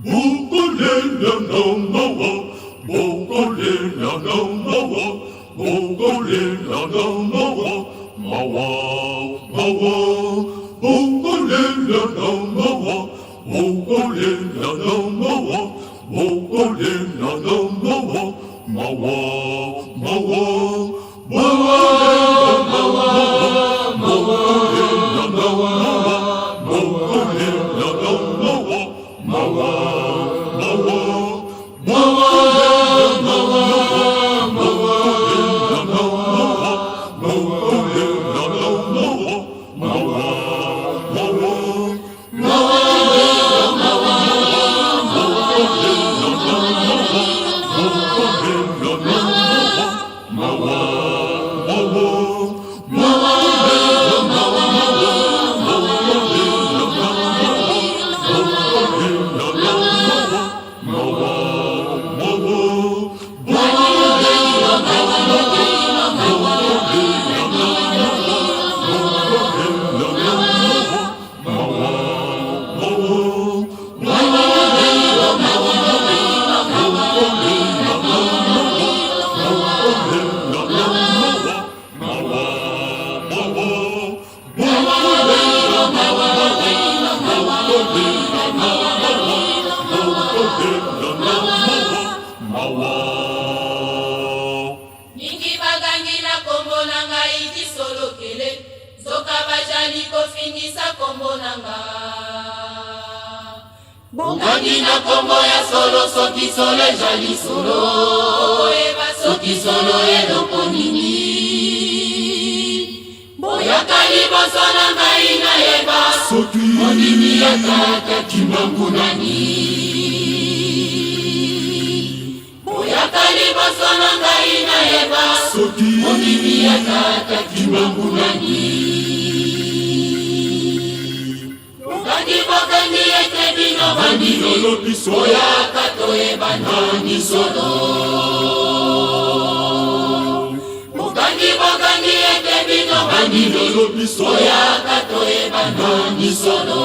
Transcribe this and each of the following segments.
Bokolela na mawa, bokolela na mawa, bokolela na mawa, mawa, mawa, bokolela na mawa, bokolela na mawa, bokolela na mawa, mawa, mawa, bokolela na mawa, bokolela na mawa, bokolela na mawa, mawa, mawa, bokolela na mawa, bokolela na mawa, bokolela na mawa, mawa, mawa, bokolela na mawa, bokolela na mawa, mawa, mawa, bokolela na mawa, bokolela na mawa, mawa, mawa, bokolela na mawa, bokolela na mawa, bokolela na mawa, mawa, mawa, bokolela na mawa, bokolela na mawa, mawa, mawa, bokolela na mawa, bokolela na mawa, bokolela na mawa, mawa. Mingi bagangi na kombo na ngai kisolokele, nzoka bajali kofingisa kombo na nga. Bogangi na kombo ya solo, soki solo ezali solo, Okoyeba soki solo eloko nini. Boyaka liboso na ngai nayeba, Soki mondimi ya tata Kimbangu nani. Boyaka liboso na ngai nayeba, soki mondimi ya tata Kimbangu nani. Bogangi, bogangi ete bino bandimi, alobi solo, boyaka toyeba nani solo. Bogangi, bogangi ete bino bandimi, alobi solo, boyaka toyeba nani solo.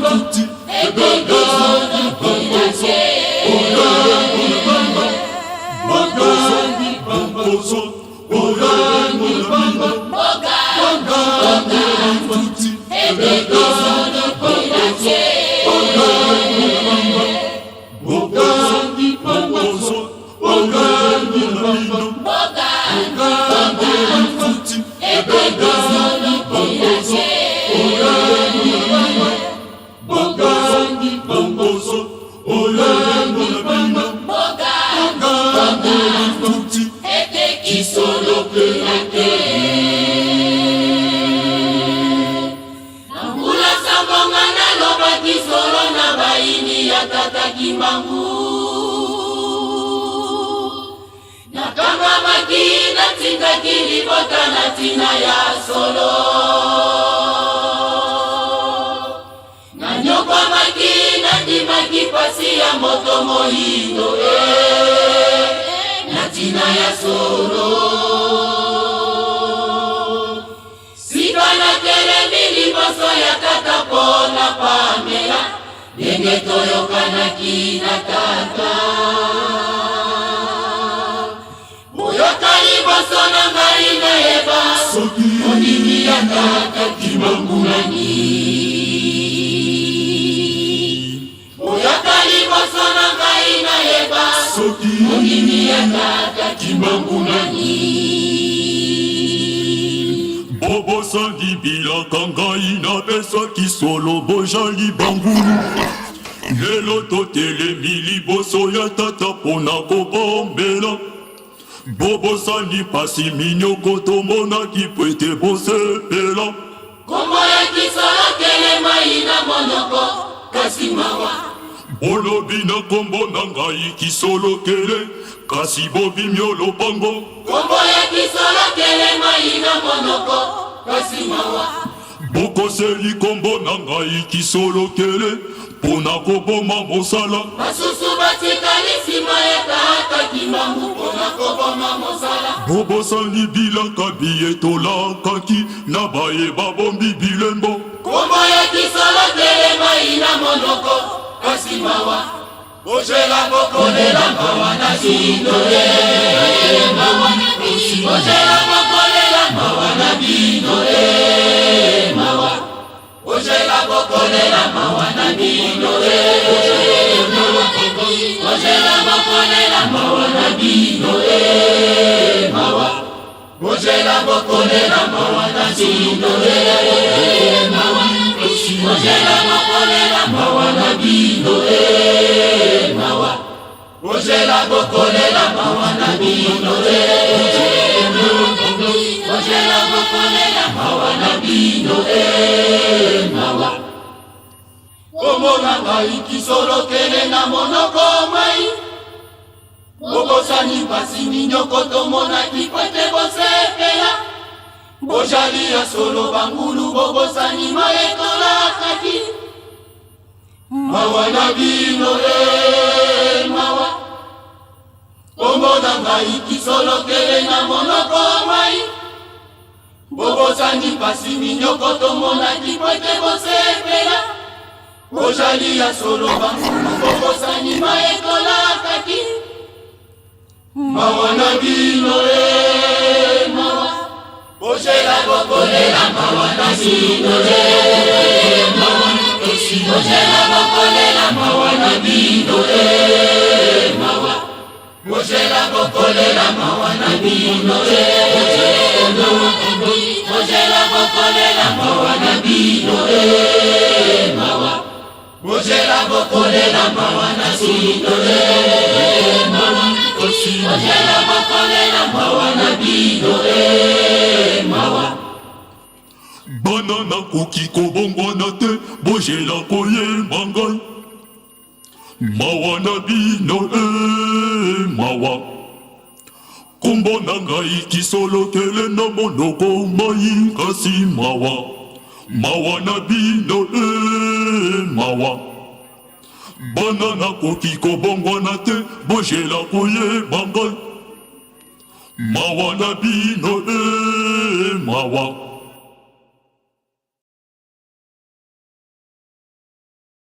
Tuti, Ete kisolo kelake, Bokozo, bokozo, olengo na bino, tuti, ete kisolo kelake, bokozo, bokozo, olengo na bino, tuti, ete kisolo kelake, bokozo, bokozo, olengo na bino, tuti, ete kisolo kelake. Na mbula sambonga nalobaki solo na bayini ya tata Kimbangu. Nakangamaki, natindaki libota na ntina ya solo. Nanyokwamaki, nandimaki pasi ya moto moyindo e, na ntina ya solo. Sika natelemi liboso ya tata mpo na pamela ndenge toyokanaki na tata. Boyoka liboso na ngai nayeba, soki mondimi ya tata Kimbangu nani. Boyoka liboso na ngai nayeba, soki mondimi ya tata Kimbangu nani. Bobosani bilaka ngai napesaki solo, bojali bangulu. Lelo totelemi liboso ya tata mpona kobombela. Bobosani pasi minyoko tomonaki po ete bosepela. Kombo ya kisolo telemai na monoko, kasi mawa. Bolobi na kombo na ngai kisolokele, kasi bobimi lopango. Kombo ya kisolo telemai na monoko, kasi mawa. Bokoseli kombo na ngai kisolokele mpo na koboma mosala. Basusu batikali nsima ya tata Kimbangu mpo na koboma mosala. Bobosani bilaka biye tolakaki na baye babombi bilembo. Kombo ya kisolokele mai na monoko kasi mawa. Bozela bokolela mawa na bino eh, mawa. Bozela bokolela mawa na bino eh, mawa. Bozela bokolela mawa na bino eh, mawa. Bozela bokolela mawa na bino eh, mawa. Bozela bokolela mawa na bino eh, mawa. Bozela bokolela mawa na bino eh, mawa. Bozela bokolela mawa na bino eh, mawa. Bozela bokolela mawa na bino eh, mawa. Komona ngai kisolokele na monoko mai. Bobosani pasi minyoko tomonaki po ete bosepela. Bojali ya solo bangulu bobosani maye tolakaki. Mawa na bino e mawa. Kombo na ngai kisolokele na monoko mai. Bobosani pasi minyoko tomonaki po ete bosepela. Bojali ya solo bangulu bobosani maye tolakaki. Mawa na bino e mawa. Bozela bokolela mawa na bino e mawa. Bozela bokolela mawa na bino e mawa. Bozela bokolela mawa na bino e mawa. Bozela bokolela mawa na bino e mawa. Bozela bokolela mawa na bino e mawa. Bozela bokolela mawa na bino e mawa. Bana nakoki kobongwana te, bozela koyemba ngai. Mawa na bino e mawa. Kombo na ngai kisolokele na monoko mai kasi mawa. Mawa na bino e mawa. Bana nakoki kobongwana te, bozela koyeba ngai. Mawa na bino e mawa.